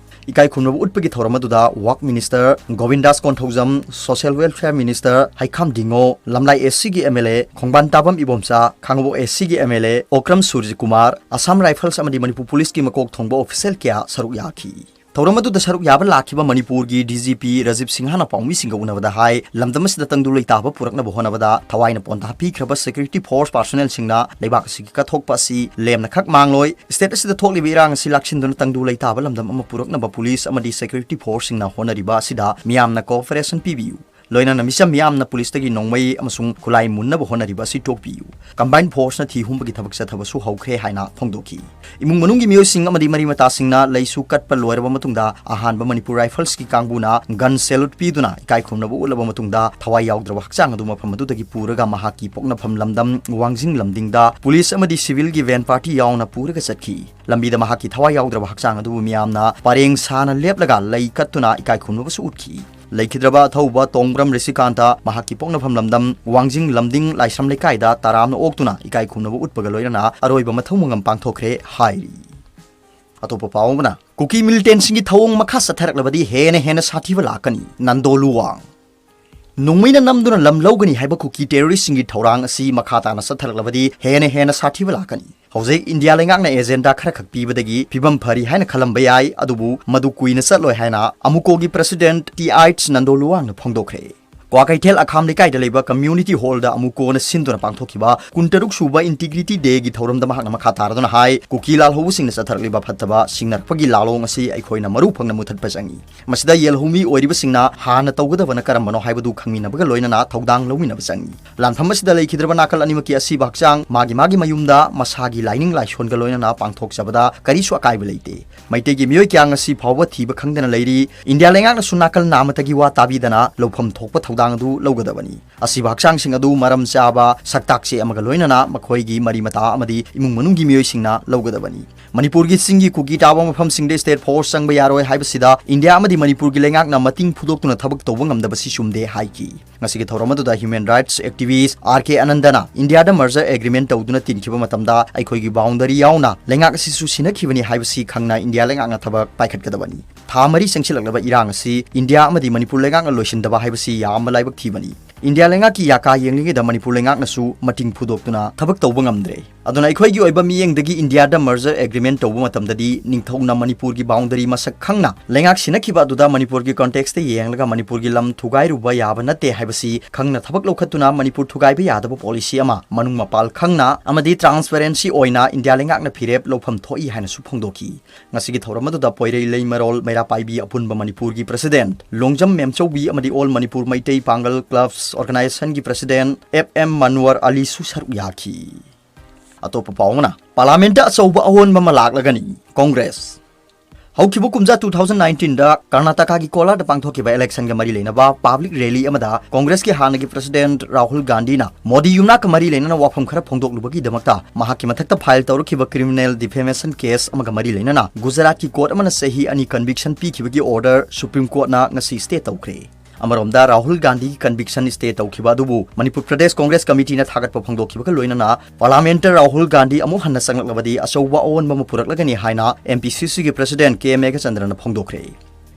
ꯏꯀꯥꯏ ꯈꯨꯝꯅꯕ ꯎꯠꯄꯒꯤ ꯊꯧꯔꯝ ꯑꯗꯨꯗ Work Minister ꯒꯣꯕꯤꯟꯗꯥꯁ Konthoujam, Social Welfare Minister ꯍꯩꯈꯥꯝ ꯗꯤꯡꯉꯣ, ꯂꯝꯂꯥꯏ AC ꯒꯤ MLA ꯈꯣꯡꯕꯥꯟ ꯇꯥꯕꯝ ꯏꯕꯣꯝꯆꯥ, ꯈꯥꯡꯉꯕꯣꯛ AC ꯒꯤ MLA ꯑꯣꯀ꯭ꯔꯝ ꯁꯨꯔꯖꯀꯨꯃꯥꯔ, Assam Rifles ꯑꯃꯗꯤ ꯃꯅꯤꯄꯨꯔ police ꯀꯤ ꯃꯀꯣꯛ ꯊꯣꯡꯕ official ꯀꯌꯥ ꯁꯔꯨꯛ ꯌꯥꯈꯤ꯫ ꯊꯧꯔꯝ ꯑꯗꯨꯗ ꯁꯔꯨꯛ ꯌꯥꯕ ꯂꯥꯛꯈꯤꯕ ꯃꯅꯤꯄꯨꯔꯒꯤ DGP ꯔꯥꯖꯤꯕ ꯁꯤꯡꯍꯅ ꯄꯥꯎꯃꯤꯁꯤꯡꯒ ꯎꯅꯕꯗ ꯍꯥꯏ, ꯂꯝꯗꯝ ꯑꯁꯤꯗ ꯇꯪꯗꯨ ꯂꯩꯇꯥꯕ ꯄꯨꯔꯛꯅꯕ ꯍꯣꯠꯅꯕꯗ ꯊꯋꯥꯏꯅ ꯄꯣꯟꯊꯥ ꯄꯤꯈ꯭ꯔꯕ security force personnel ꯁꯤꯡꯅ ꯂꯩꯕꯥꯛ ꯑꯁꯤꯒꯤ ꯀꯠꯊꯣꯛꯄ ꯑꯁꯤ ꯂꯦꯝꯅꯈꯛ ꯃꯥꯡꯂꯣꯏ꯫ State ꯑꯁꯤꯗ ꯊꯣꯛꯂꯤꯕ ꯏꯔꯥꯡ ꯑꯁꯤ ꯂꯥꯛꯁꯤꯟꯗꯨꯅ ꯇꯪꯗꯨ ꯂꯩꯇꯥꯕ ꯂꯝꯗꯝ ꯑꯃ ꯄꯨꯔꯛꯅꯕ police ꯑꯃꯗꯤ security force ꯁꯤꯡꯅ ꯍꯣꯠꯅꯔꯤꯕ ꯑꯁꯤꯗ ꯃꯤꯌꯥꯝꯅ cooperation ꯄꯤꯕꯤꯌꯨ꯫ ꯂꯣꯏꯅꯅ ꯃꯤꯆꯝ ꯃꯤꯌꯥꯝꯅ police ꯇꯒꯤ ꯅꯣꯡꯃꯩ ꯑꯃꯁꯨꯡ ꯈꯨꯠꯂꯥꯏ ꯃꯨꯟꯅꯕ ꯍꯣꯠꯅꯔꯤꯕ ꯑꯁꯤ ꯇꯣꯛꯄꯤꯌꯨ꯫ Combined force ꯅ ꯊꯤ ꯍꯨꯝꯕꯒꯤ ꯊꯕꯛ ꯆꯠꯊꯕꯁꯨ ꯍꯧꯈ꯭ꯔꯦ ꯍꯥꯏꯅ ꯐꯣꯡꯗꯣꯛꯈꯤ꯫ ꯏꯃꯨꯡ ꯃꯅꯨꯡꯒꯤ ꯃꯤꯑꯣꯏꯁꯤꯡ ꯑꯃꯗꯤ ꯃꯔꯤ ꯃꯇꯥꯁꯤꯡꯅ ꯂꯩꯁꯨ ꯀꯠꯄ ꯂꯣꯏꯔꯕ ꯃꯇꯨꯡꯗ, ꯑꯍꯥꯟꯕ ꯃꯅꯤꯄꯨꯔ Rifles ꯀꯤ ꯀꯥꯡꯕꯨꯅ gun salute ꯄꯤꯗꯨꯅ ꯏꯀꯥꯏ ꯈꯨꯝꯅꯕ ꯎꯠꯂꯕ ꯃꯇꯨꯡꯗ, ꯊꯋꯥꯏ ꯌꯥꯎꯗ꯭ꯔꯕ ꯍꯛꯆꯥꯡ ꯑꯗꯨ ꯃꯐꯝ ꯑꯗꯨꯗꯒꯤ ꯄꯨꯔꯒ ꯃꯍꯥꯛꯀꯤ ꯄꯣꯛꯅꯐꯝ ꯂꯝꯗꯝ ꯋꯥꯡꯖꯤꯡ ꯂꯝꯗꯤꯡꯗ police ꯑꯃꯗꯤ civil ꯒꯤ van party ꯌꯥꯎꯅ ꯄꯨꯔꯒ ꯆꯠꯈꯤ꯫ ꯂꯝꯕꯤꯗ ꯃꯍꯥꯛꯀꯤ ꯊꯋꯥꯏ ꯌꯥꯎꯗ꯭ꯔꯕ ꯍꯛꯆꯥꯡ ꯑꯗꯨꯕꯨ ꯃꯤꯌꯥꯝꯅ ꯄꯔꯦꯡ ꯁꯥꯅ ꯂꯦꯞꯂꯒ ꯂꯩ ꯀꯠꯇꯨꯅ ꯏꯀꯥꯏ ꯈꯨꯝꯅꯕꯁꯨ ꯎꯠꯈꯤ꯫ ꯂꯩꯈꯤꯗ꯭ꯔꯕ ꯑꯊꯧꯕ ꯇꯣꯡꯕ꯭ꯔꯝ ꯔꯤꯁꯤꯀꯥꯟꯇ ꯃꯍꯥꯛꯀꯤ ꯄꯣꯛꯅꯐꯝ ꯂꯝꯗꯝ ꯋꯥꯡꯖꯤꯡ ꯂꯝꯗꯤꯡ ꯂꯥꯏꯁ꯭ꯔꯝ ꯂꯩꯀꯥꯏꯗ ꯇꯔꯥꯝꯅ ꯑꯣꯛꯇꯨꯅ ꯏꯀꯥꯏ ꯈꯨꯝꯅꯕ ꯎꯠꯄꯒ ꯂꯣꯏꯅꯅ ꯑꯔꯣꯏꯕ ꯃꯊꯧ ꯃꯉꯝ ꯄꯥꯡꯊꯣꯛꯈ꯭ꯔꯦ ꯍꯥꯏꯔꯤ꯫ ꯑꯇꯣꯞꯄ ꯄꯥꯎ ꯑꯃꯅ, ꯀꯨꯀꯤ militant ꯁꯤꯡꯒꯤ ꯊꯧꯑꯣꯡ ꯃꯈꯥ ꯆꯠꯊꯔꯛꯂꯕꯗꯤ ꯍꯦꯟꯅ ꯍꯦꯟꯅ ꯁꯥꯊꯤꯕ ꯂꯥꯛꯀꯅꯤ, ꯅꯟꯗꯣ ꯂꯨꯋꯥꯡ꯫ ꯅꯣꯡꯃꯩꯅ ꯅꯝꯗꯨꯅ ꯂꯝ ꯂꯧꯒꯅꯤ ꯍꯥꯏꯕ ꯀꯨꯀꯤ ꯇꯦꯔꯣꯔꯤꯁꯁꯤꯡꯒꯤ ꯊꯧꯔꯥꯡ ꯑꯁꯤ ꯃꯈꯥ ꯇꯥꯅ ꯆꯠꯊꯔꯛꯂꯕꯗꯤ ꯍꯦꯟꯅ ꯍꯦꯟꯅ ꯁꯥꯊꯤꯕ ꯂꯥꯛꯀꯅꯤ꯫ ꯍꯧꯖꯤꯛ ꯏꯟꯗꯤꯌꯥ ꯂꯩꯉꯥꯛꯅ ꯑꯦꯖꯦꯟꯗꯥ ꯈꯔꯈꯛ ꯄꯤꯕꯗꯒꯤ ꯐꯤꯕꯝ ꯐꯔꯤ ꯍꯥꯏꯅ ꯈꯜꯂꯝꯕ ꯌꯥꯏ, ꯑꯗꯨꯕꯨ ꯃꯗꯨ ꯀꯨꯏꯅ ꯆꯠꯂꯣꯏ ꯍꯥꯏꯅ ꯑꯃꯨꯀꯣꯒꯤ ꯄ꯭ꯔꯁꯤꯗꯦꯟꯠ ꯇꯤ ꯑꯩꯆ ꯅꯟꯗꯣꯂꯨꯋꯥꯡꯅ ꯐꯣꯡꯗꯣꯛꯈ꯭ꯔꯦ꯫ ꯀ꯭ꯋꯥꯀꯩꯊꯦꯜ ꯑꯈꯥꯝ ꯂꯩꯀꯥꯏꯗ ꯂꯩꯕ ꯀꯝꯃ꯭ꯌꯨꯅꯤꯇꯤ ꯍꯣꯜꯗ ꯑꯃꯨꯀꯣꯅ ꯁꯤꯟꯗꯨꯅ ꯄꯥꯡꯊꯣꯛꯈꯤꯕ ꯀꯨꯟꯇꯔꯨꯛ ꯁꯨꯕ ꯏꯟꯇꯤꯒ꯭ꯔꯤꯇꯤ ꯗꯦꯒꯤ ꯊꯧꯔꯝꯗ ꯃꯍꯥꯛꯅ ꯃꯈꯥ ꯇꯥꯔꯗꯨꯅ ꯍꯥꯏ, ꯀꯨꯀꯤ ꯂꯥꯜꯍꯧꯕꯁꯤꯡꯅ ꯆꯠꯊꯔꯛꯂꯤꯕ ꯐꯠꯇꯕ ꯁꯤꯡꯅꯔꯛꯄꯒꯤ ꯂꯥꯂꯣꯡ ꯑꯁꯤ ꯑꯩꯈꯣꯏꯅ ꯃꯔꯨ ꯐꯪꯅ ꯃꯨꯊꯠꯄ ꯆꯪꯏ꯫ ꯃꯁꯤꯗ ꯌꯦꯜꯍꯧꯃꯤ ꯑꯣꯏꯔꯤꯕꯁꯤꯡꯅ ꯍꯥꯟꯅ ꯇꯧꯒꯗꯕꯅ ꯀꯔꯝꯕꯅꯣ ꯍꯥꯏꯕꯗꯨ ꯈꯪꯃꯤꯟꯅꯕꯒ ꯂꯣꯏꯅꯅ ꯊꯧꯗꯥꯡ ꯂꯧꯃꯤꯟꯅꯕ ꯆꯪꯏ꯫ ꯂꯥꯟꯐꯝ ꯑꯁꯤꯗ ꯂꯩꯈꯤꯗ꯭ꯔꯕ ꯅꯥꯀꯜ ꯑꯅꯤꯃꯛꯀꯤ ꯑꯁꯤꯕ ꯍꯛꯆꯥꯡ ꯃꯥꯒꯤ ꯃꯥꯒꯤ ꯃꯌꯨꯝꯗ ꯃꯁꯥꯒꯤ ꯂꯥꯏꯅꯤꯡ ꯂꯥꯏꯁꯣꯟꯒ ꯂꯣꯏꯅꯅ ꯄꯥꯡꯊꯣꯛꯆꯕꯗ ꯀꯔꯤꯁꯨ ꯑꯀꯥꯏꯕ ꯂꯩꯇꯦ꯫ ꯃꯩꯇꯩꯒꯤ ꯃꯤꯑꯣꯏ ꯀꯌꯥ ꯉꯁꯤ ꯐꯥꯎꯕ ꯊꯤꯕ ꯈꯪꯗꯅ ꯂꯩꯔꯤ꯫ ꯏꯟꯗꯤꯌꯥ ꯂꯩꯉꯥꯛꯅꯁꯨ ꯅꯥꯀꯜ ꯅꯥꯃꯠꯇꯒꯤ ꯋꯥ ꯇꯥꯕꯤꯗꯅ ꯂꯧꯐꯝ ꯊꯣꯛꯄ ꯊꯧꯗꯥꯡ ꯑꯗꯨ ꯂꯧꯒꯗꯕꯅꯤ꯫ ꯑꯁꯤꯕ ꯍꯛꯆꯥꯡꯁꯤꯡ ꯑꯗꯨ ꯃꯔꯝ ꯆꯥꯕ ꯁꯛꯇꯥꯛ ꯆꯦ ꯑꯃꯒ ꯂꯣꯏꯅꯅ ꯃꯈꯣꯏꯒꯤ ꯃꯔꯤ ꯃꯇꯥ ꯑꯃꯗꯤ ꯏꯃꯨꯡ ꯃꯅꯨꯡꯒꯤ ꯃꯤꯑꯣꯏꯁꯤꯡꯅ ꯂꯧꯒꯗꯕꯅꯤ꯫ ꯃꯅꯤꯄꯨꯔꯒꯤ ꯆꯤꯡꯒꯤ ꯀꯨꯀꯤ ꯇꯥꯕ ꯃꯐꯝꯁꯤꯡꯗ state force ꯆꯪꯕ ꯌꯥꯔꯣꯏ ꯍꯥꯏꯕꯁꯤꯗ ꯏꯟꯗꯤꯌꯥ ꯑꯃꯗꯤ ꯃꯅꯤꯄꯨꯔꯒꯤ ꯂꯩꯉꯥꯛꯅ ꯃꯇꯤꯡ ꯐꯨꯗꯣꯛꯇꯨꯅ ꯊꯕꯛ ꯇꯧꯕ ꯉꯝꯗꯕꯁꯤ ꯆꯨꯝꯗꯦ ꯍꯥꯏꯈꯤ꯫ ꯉꯁꯤꯒꯤ ꯊꯧꯔꯝ ꯑꯗꯨꯗ human rights activist ꯑꯥꯔ ꯀꯦ ꯑꯅꯟꯗꯅ ꯏꯟꯗꯤꯌꯥꯗ merger agreement ꯇꯧꯗꯨꯅ ꯇꯤꯟꯈꯤꯕ ꯃꯇꯝꯗ ꯑꯩꯈꯣꯏꯒꯤ boundary ꯌꯥꯎꯅ ꯂꯩꯉꯥꯛ ꯑꯁꯤꯁꯨ ꯁꯤꯟꯅꯈꯤꯕꯅꯤ ꯍꯥꯏꯕꯁꯤ ꯈꯪꯅ ꯏꯟꯗꯤꯌꯥ ꯂꯩꯉꯥꯛꯅ ꯊꯕꯛ ꯄꯥꯏꯈꯠꯀꯗꯕꯅꯤ꯫ ꯊꯥ ꯃꯔꯤ ꯆꯪꯁꯤꯜꯂꯛꯂꯕ ꯏꯔꯥꯡ ꯑꯁꯤ ꯏꯟꯗꯤꯌꯥ ꯑꯃꯗꯤ ꯃꯅꯤꯄꯨꯔ ꯂꯩꯉꯥꯛꯅ ꯂꯣꯏꯁꯤꯟꯗꯕ ꯍꯥꯏꯕꯁꯤ ꯌꯥꯝꯅ ꯂꯥꯏꯕꯛ ꯊꯤꯕꯅꯤ꯫ ꯏꯟꯗꯤꯌꯥ ꯂꯩꯉꯥꯛꯀꯤ ꯌꯥꯀꯥ ꯌꯦꯡꯂꯤꯉꯩꯗ ꯃꯅꯤꯄꯨꯔ ꯂꯩꯉꯥꯛꯅꯁꯨ ꯃꯇꯤꯡ ꯐꯨꯗꯣꯛꯇꯨꯅ ꯊꯕꯛ ꯇꯧꯕ ꯉꯝꯗ꯭ꯔꯦ꯫ ꯑꯗꯨꯅ ꯑꯩꯈꯣꯏꯒꯤ ꯑꯣꯏꯕ ꯃꯤꯠꯌꯦꯡꯗꯒꯤ ꯏꯟꯗꯤꯌꯥꯗ merger agreement ꯇꯧꯕ ꯃꯇꯝꯗꯗꯤ ꯅꯤꯡꯊꯧꯅ ꯃꯅꯤꯄꯨꯔꯒꯤ boundary ꯃꯁꯛ ꯈꯪꯅ ꯂꯩꯉꯥꯛ ꯁꯤꯟꯅꯈꯤꯕ ꯑꯗꯨꯗ ꯃꯅꯤꯄꯨꯔꯒꯤ context ꯌꯦꯡꯂꯒ ꯃꯅꯤꯄꯨꯔꯒꯤ ꯂꯝ ꯊꯨꯒꯥꯏꯔꯨꯕ ꯌꯥꯕ ꯅꯠꯇꯦ ꯍꯥꯏꯕꯁꯤ ꯈꯪꯅ ꯊꯕꯛ ꯂꯧꯈꯠꯇꯨꯅ ꯃꯅꯤꯄꯨꯔ ꯊꯨꯒꯥꯏꯕ ꯌꯥꯗꯕ policy ꯑꯃ ꯃꯅꯨꯡ ꯃꯄꯥꯜ ꯈꯪꯅ ꯑꯃꯗꯤ transparency ꯑꯣꯏꯅ ꯏꯟꯗꯤꯌꯥ ꯂꯩꯉꯥꯛꯅ ꯐꯤꯔꯦꯞ ꯂꯧꯐꯝ ꯊꯣꯛꯏ ꯍꯥꯏꯅꯁꯨ ꯐꯣꯡꯗꯣꯛꯈꯤ꯫ ꯉꯁꯤꯒꯤ ꯊꯧꯔꯝ ꯑꯗꯨꯗ ꯄꯣꯏꯔꯩ ꯂꯩꯃꯔꯣꯜ ꯃꯩꯔꯥ ꯄꯥꯏꯕꯤ ꯑꯄꯨꯟꯕ ꯃꯅꯤꯄꯨꯔꯒꯤ president ꯂꯣꯡꯖꯝ ꯃꯦꯝꯆꯧꯕꯤ ꯑꯃꯗꯤ All Manipur Meitei Pangal Clubs Organization ꯒꯤ president ꯑꯦꯐ ꯑꯦꯝ ꯃꯟꯋꯔ ꯑꯂꯤꯁꯨ ꯁꯔꯨꯛ ꯌꯥꯈꯤ꯫ ꯑꯇꯣꯞꯄ ꯄꯥꯎ ꯑꯃꯅ, Parliament ꯑꯆꯧꯕ ꯑꯑꯣꯟꯕ ꯑꯃ ꯂꯥꯛꯂꯒꯅꯤ꯫ Congress꯫ ꯍꯧꯈꯤꯕ ꯀꯨꯝꯖꯥ two thousand nineteen ꯗ ꯀꯔꯅꯥꯇꯀꯥꯒꯤ ꯀꯣꯂꯥꯔꯗ ꯄꯥꯡꯊꯣꯛꯈꯤꯕ election ꯒ ꯃꯔꯤ ꯂꯩꯅꯕ public rally ꯑꯃꯗ Congress ꯀꯤ ꯍꯥꯟꯅꯒꯤ president ꯔꯥꯍꯨꯜ ꯒꯥꯟꯙꯤꯅ ꯃꯣꯗꯤ ꯌꯨꯝꯅꯥꯛꯀ ꯃꯔꯤ ꯂꯩꯅꯅ ꯋꯥꯐꯝ ꯈꯔ ꯐꯣꯡꯗꯣꯛꯂꯨꯕꯒꯤꯗꯃꯛꯇ ꯃꯍꯥꯛꯀꯤ ꯃꯊꯛꯇ file ꯇꯧꯔꯛꯈꯤꯕ criminal defamation case ꯑꯃꯒ ꯃꯔꯤ ꯂꯩꯅꯅ ꯒꯨꯖꯔꯥꯠꯀꯤ court ꯑꯃꯅ ꯆꯍꯤ ꯑꯅꯤ conviction ꯄꯤꯈꯤꯕꯒꯤ order Supreme Court ꯅ ꯉꯁꯤ stay ꯇꯧꯈ꯭ꯔꯦ꯫ ꯑꯃꯔꯣꯝꯗ ꯔꯥꯍꯨꯜ ꯒꯥꯟꯙꯤꯒꯤ conviction stay ꯇꯧꯈꯤꯕ ꯑꯗꯨꯕꯨ ꯃꯅꯤꯄꯨꯔ ꯄ꯭ꯔꯗꯦꯁ Congress Committee ꯅ ꯊꯥꯒꯠꯄ ꯐꯣꯡꯗꯣꯛꯈꯤꯕꯒ ꯂꯣꯏꯅꯅ Parliament ꯇ ꯔꯥꯍꯨꯜ ꯒꯥꯟꯙꯤ ꯑꯃꯨꯛ ꯍꯟꯅ ꯆꯪꯂꯛꯂꯕꯗꯤ ꯑꯆꯧꯕ ꯑꯑꯣꯟꯕ ꯑꯃ ꯄꯨꯔꯛꯂꯒꯅꯤ ꯍꯥꯏꯅ M P C C ꯒꯤ president ꯀꯦ ꯃꯦꯘꯆꯟꯗ꯭ꯔꯅ ꯐꯣꯡꯗꯣꯛꯈ꯭ꯔꯦ꯫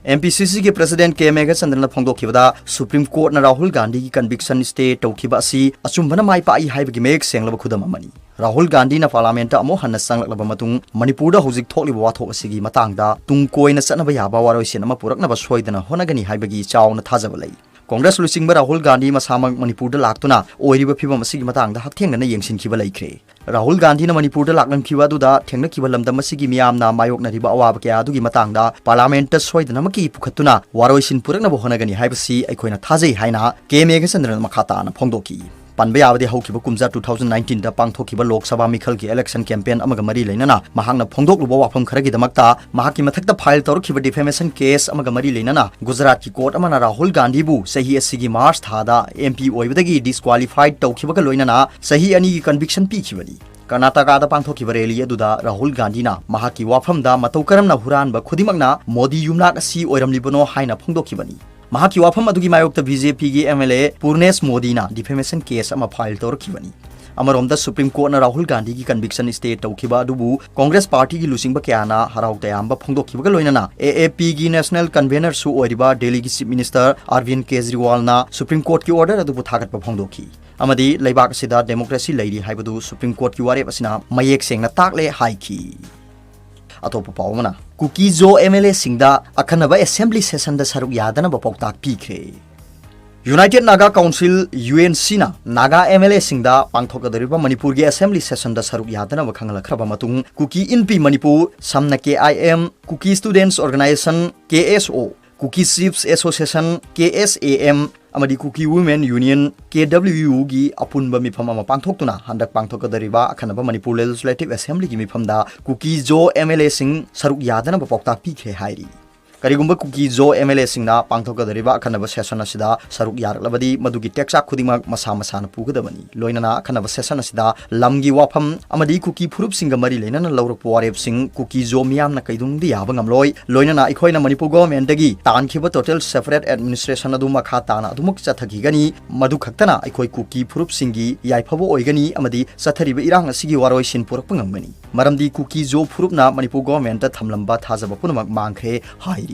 M P C Cꯒꯤ President K Meghachandrana ꯐꯣꯡꯗꯣꯛꯈꯤꯕꯗ, Supreme Courtꯅ Rahul ꯒꯥꯟꯙꯤꯒꯤ conviction stay ꯇꯧꯈꯤꯕ ꯑꯁꯤ ꯑꯆꯨꯝꯕꯅ ꯃꯥꯏ ꯄꯥꯛꯏ ꯍꯥꯏꯕꯒꯤ ꯃꯌꯦꯛ ꯁꯦꯡꯂꯕ ꯈꯨꯗꯝ ꯑꯃꯅꯤ꯫ ꯔꯥꯍꯨꯜ ꯒꯥꯟꯙꯤꯅ Parliamentꯇ ꯑꯃꯨꯛ ꯍꯟꯅ ꯆꯪꯂꯛꯂꯕ ꯃꯇꯨꯡ, ꯃꯅꯤꯄꯨꯔꯗ ꯍꯧꯖꯤꯛ ꯊꯣꯛꯂꯤꯕ ꯋꯥꯊꯣꯛ ꯑꯁꯤꯒꯤ ꯃꯇꯥꯡꯗ ꯇꯨꯡ ꯀꯣꯏꯅ ꯆꯠꯅꯕ ꯌꯥꯕ ꯋꯥꯔꯣꯏꯁꯤꯟ ꯑꯃ ꯄꯨꯔꯛꯅꯕ ꯁꯣꯏꯗꯅ ꯍꯣꯠꯅꯒꯅꯤ ꯍꯥꯏꯕꯒꯤ ꯆꯥꯎꯅ ꯊꯥꯖꯕ ꯂꯩ꯫ ꯀꯣꯡꯒ꯭ꯔꯦꯁ ꯂꯨꯆꯤꯡꯕ ꯔꯥꯍꯨꯜ ꯒꯥꯟꯙꯤ ꯃꯁꯥꯃꯛ ꯃꯅꯤꯄꯨꯔꯗ ꯂꯥꯛꯇꯨꯅ ꯑꯣꯏꯔꯤꯕ ꯐꯤꯚꯝ ꯑꯁꯤꯒꯤ ꯃꯇꯥꯡꯗ ꯍꯛꯊꯦꯡꯅꯅ ꯌꯦꯡꯁꯤꯟꯈꯤꯕ ꯂꯩꯈ꯭ꯔꯦ꯫ ꯔꯥꯍꯨꯜ ꯒꯥꯟꯙꯤꯅ ꯃꯅꯤꯄꯨꯔꯗ ꯂꯥꯛꯂꯝꯈꯤꯕ ꯑꯗꯨꯗ ꯊꯦꯡꯅꯈꯤꯕ ꯂꯝꯗꯝ ꯑꯁꯤꯒꯤ ꯃꯤꯌꯥꯝꯅ ꯃꯥꯌꯣꯛꯅꯔꯤꯕ ꯑꯋꯥꯕ ꯀꯌꯥ ꯑꯗꯨꯒꯤ ꯃꯇꯥꯡꯗ Parliamentꯇ ꯁꯣꯏꯗꯅꯃꯛꯀꯤ ꯄꯨꯈꯠꯇꯨꯅ ꯋꯥꯔꯣꯏꯁꯤꯟ ꯄꯨꯔꯛꯅꯕ ꯍꯣꯠꯅꯒꯅꯤ ꯍꯥꯏꯕꯁꯤ ꯑꯩꯈꯣꯏꯅ ꯊꯥꯖꯩ ꯍꯥꯏꯅ K Meghachandrana ꯃꯈꯥ ꯇꯥꯅ ꯐꯣꯡꯗꯣꯛꯈꯤ꯫ ꯄꯟꯕ ꯌꯥꯕꯗꯤ, ꯍꯧꯈꯤꯕ ꯀꯨꯝꯖꯥ two thousand nineteenꯗ ꯄꯥꯡꯊꯣꯛꯈꯤꯕ ꯂꯣꯛ ꯁꯚꯥ ꯃꯤꯈꯜꯒꯤ election campaign ꯑꯃꯒ ꯃꯔꯤ ꯂꯩꯅꯅ ꯃꯍꯥꯛꯅ ꯐꯣꯡꯗꯣꯛꯂꯨꯕ ꯋꯥꯐꯝ ꯈꯔꯒꯤꯗꯃꯛꯇ ꯃꯍꯥꯛꯀꯤ ꯃꯊꯛꯇ file ꯇꯧꯔꯛꯈꯤꯕ defamation case ꯑꯃꯒ ꯃꯔꯤ ꯂꯩꯅꯅ ꯒꯨꯖꯔꯥꯠꯀꯤ court ꯑꯃꯅ ꯔꯥꯍꯨꯜ ꯒꯥꯟꯙꯤꯕꯨ ꯆꯍꯤ ꯑꯁꯤꯒꯤ March ꯊꯥꯗ M P ꯑꯣꯏꯕꯗꯒꯤ disqualified ꯇꯧꯈꯤꯕꯒ ꯂꯣꯏꯅꯅ ꯆꯍꯤ ꯑꯅꯤꯒꯤ conviction ꯄꯤꯈꯤꯕꯅꯤ꯫ ꯀꯔꯅꯥꯇꯀꯥꯗ ꯄꯥꯡꯊꯣꯛꯈꯤꯕ rally ꯑꯗꯨꯗ ꯔꯥꯍꯨꯜ ꯒꯥꯟꯙꯤꯅ ꯃꯍꯥꯛꯀꯤ ꯋꯥꯐꯝꯗ ꯃꯇꯧ ꯀꯔꯝꯅ ꯍꯨꯔꯥꯟꯕ ꯈꯨꯗꯤꯡꯃꯛꯅ ꯃꯣꯗꯤ ꯌꯨꯝꯅꯥꯛ ꯑꯁꯤ ꯑꯣꯏꯔꯝꯂꯤꯕꯅꯣ ꯍꯥꯏꯅ ꯐꯣꯡꯗꯣꯛꯈꯤꯕꯅꯤ꯫ ꯃꯍꯥꯛꯀꯤ ꯋꯥꯐꯝ ꯑꯗꯨꯒꯤ ꯃꯥꯌꯣꯛꯇ B J Pꯒꯤ M L A ꯄꯨꯔꯅꯦꯁ ꯃꯣꯗꯤꯅ defamation case ꯑꯃ file ꯇꯧꯔꯛꯈꯤꯕꯅꯤ꯫ ꯑꯃꯔꯣꯝꯗ, Supreme Courtꯅ ꯔꯥꯍꯨꯜ ꯒꯥꯟꯙꯤꯒꯤ conviction stay ꯇꯧꯈꯤꯕ ꯑꯗꯨꯕꯨ ꯀꯣꯡꯒ꯭ꯔꯦꯁ partyꯒꯤ ꯂꯨꯆꯤꯡꯕ ꯀꯌꯥꯅ ꯍꯔꯥꯎ ꯇꯌꯥꯝꯕ ꯐꯣꯡꯗꯣꯛꯈꯤꯕꯒ ꯂꯣꯏꯅꯅ A A Pꯒꯤ national convenerꯁꯨ ꯑꯣꯏꯔꯤꯕ ꯗꯦꯜꯂꯤꯒꯤ Chief Minister Arvind ꯀꯦꯖ꯭ꯔꯤꯋꯥꯜꯅ Supreme Courtꯀꯤ order ꯑꯗꯨꯕꯨ ꯊꯥꯒꯠꯄ ꯐꯣꯡꯗꯣꯛꯈꯤ ꯑꯃꯗꯤ ꯂꯩꯕꯥꯛ ꯑꯁꯤꯗ democracy ꯂꯩꯔꯤ ꯍꯥꯏꯕꯗꯨ Supreme Courtꯀꯤ ꯋꯥꯔꯦꯞ ꯑꯁꯤꯅ ꯃꯌꯦꯛ ꯁꯦꯡꯅ ꯇꯥꯛꯂꯦ ꯍꯥꯏꯈꯤ꯫ ꯑꯇꯣꯞꯄ ꯄꯥꯎ ꯑꯃꯅ, ꯀꯨꯀꯤ ꯖꯣ M L Aꯁꯤꯡꯗ ꯑꯈꯟꯅꯕ assembly sessionꯗ ꯁꯔꯨꯛ ꯌꯥꯗꯅꯕ ꯄꯥꯎꯇꯥꯛ ꯄꯤꯈ꯭ꯔꯦ꯫ United Naga Council, UNCꯅ Naga M L Aꯁꯤꯡꯗ ꯄꯥꯡꯊꯣꯛꯀꯗꯧꯔꯤꯕ ꯃꯅꯤꯄꯨꯔꯒꯤ assembly sessionꯗ ꯁꯔꯨꯛ ꯌꯥꯗꯅꯕ ꯈꯪꯍꯜꯂꯛꯈ꯭ꯔꯕ ꯃꯇꯨꯡ, ꯀꯨꯀꯤ ꯏꯟꯄꯤ ꯃꯅꯤꯄꯨꯔ, ꯁꯝꯅ K I M, Kuki Students Organisation, K S O, Kuki Chiefs Association, K S A M, ꯑꯃꯗꯤ Kuki Women Union, K W Uꯒꯤ ꯑꯄꯨꯟꯕ ꯃꯤꯐꯝ ꯑꯃ ꯄꯥꯡꯊꯣꯛꯇꯨꯅ ꯍꯟꯗꯛ ꯄꯥꯡꯊꯣꯛꯀꯗꯧꯔꯤꯕ ꯑꯈꯟꯅꯕ ꯃꯅꯤꯄꯨꯔ Legislative Assemblyꯒꯤ ꯃꯤꯐꯝꯗ ꯀꯨꯀꯤ ꯖꯣ M L Aꯁꯤꯡ ꯁꯔꯨꯛ ꯌꯥꯗꯅꯕ ꯄꯥꯎꯇꯥꯛ ꯄꯤꯈ꯭ꯔꯦ ꯍꯥꯏꯔꯤ꯫ ꯀꯔꯤꯒꯨꯝꯕ ꯀꯨꯀꯤ ꯖꯣ M L Aꯁꯤꯡꯅ ꯄꯥꯡꯊꯣꯛꯀꯗꯧꯔꯤꯕ ꯑꯈꯟꯅꯕ session ꯑꯁꯤꯗ ꯁꯔꯨꯛ ꯌꯥꯔꯛꯂꯕꯗꯤ, ꯃꯗꯨꯒꯤ ꯇꯦꯛꯆꯥꯛ ꯈꯨꯗꯤꯡꯃꯛ ꯃꯁꯥ ꯃꯁꯥꯅ ꯄꯨꯒꯗꯕꯅꯤ꯫ ꯂꯣꯏꯅꯅ ꯑꯈꯟꯅꯕ session ꯑꯁꯤꯗ ꯂꯝꯒꯤ ꯋꯥꯐꯝ ꯑꯃꯗꯤ ꯀꯨꯀꯤ ꯐꯨꯔꯨꯞꯁꯤꯡꯒ ꯃꯔꯤ ꯂꯩꯅꯅ ꯂꯧꯔꯛꯄ ꯋꯥꯔꯦꯞꯁꯤꯡ ꯀꯨꯀꯤ ꯖꯣ ꯃꯤꯌꯥꯝꯅ ꯀꯩꯗꯧꯅꯨꯡꯗ ꯌꯥꯕ ꯉꯝꯂꯣꯏ꯫ ꯂꯣꯏꯅꯅ ꯑꯩꯈꯣꯏꯅ ꯃꯅꯤꯄꯨꯔ governmentꯗꯒꯤ ꯇꯥꯟꯈꯤꯕ total separate administration ꯑꯗꯨ ꯃꯈꯥ ꯇꯥꯅ ꯑꯗꯨꯃꯛ ꯆꯠꯊꯈꯤꯒꯅꯤ꯫ ꯃꯗꯨ ꯈꯛꯇꯅ ꯑꯩꯈꯣꯏ ꯀꯨꯀꯤ ꯐꯨꯔꯨꯞꯁꯤꯡꯒꯤ ꯌꯥꯏꯐꯕ ꯑꯣꯏꯒꯅꯤ ꯑꯃꯗꯤ ꯆꯠꯊꯔꯤꯕ ꯏꯔꯥꯡ ꯑꯁꯤꯒꯤ ꯋꯥꯔꯣꯏꯁꯤꯟ ꯄꯨꯔꯛꯄ ꯉꯝꯒꯅꯤ꯫ ꯃꯔꯝꯗꯤ ꯀꯨꯀꯤ ꯖꯣ ꯐꯨꯔꯨꯞꯅ ꯃꯅꯤꯄꯨꯔ governmentꯇ ꯊꯝꯂꯝꯕ ꯊꯥꯖꯕ ꯄꯨꯝꯅꯃꯛ ꯃꯥꯡꯈ꯭ꯔꯦ ꯍꯥꯏꯔꯤ꯫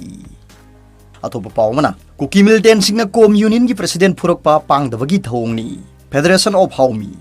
ꯑꯇꯣꯞꯄ ꯄꯥꯎ ꯑꯃꯅ, ꯀꯨꯀꯤ ꯃꯤꯂꯤꯇꯦꯟꯁꯤꯡꯅ ꯀꯣꯝ ꯌꯨꯅꯤꯌꯟꯒꯤ ꯄ꯭ꯔꯦꯁꯤꯗꯦꯟꯠ ꯐꯨꯔꯛꯄ ꯄꯥꯡꯗꯕꯒꯤ ꯊꯧꯑꯣꯡꯅꯤ꯫ Federation of Haomee.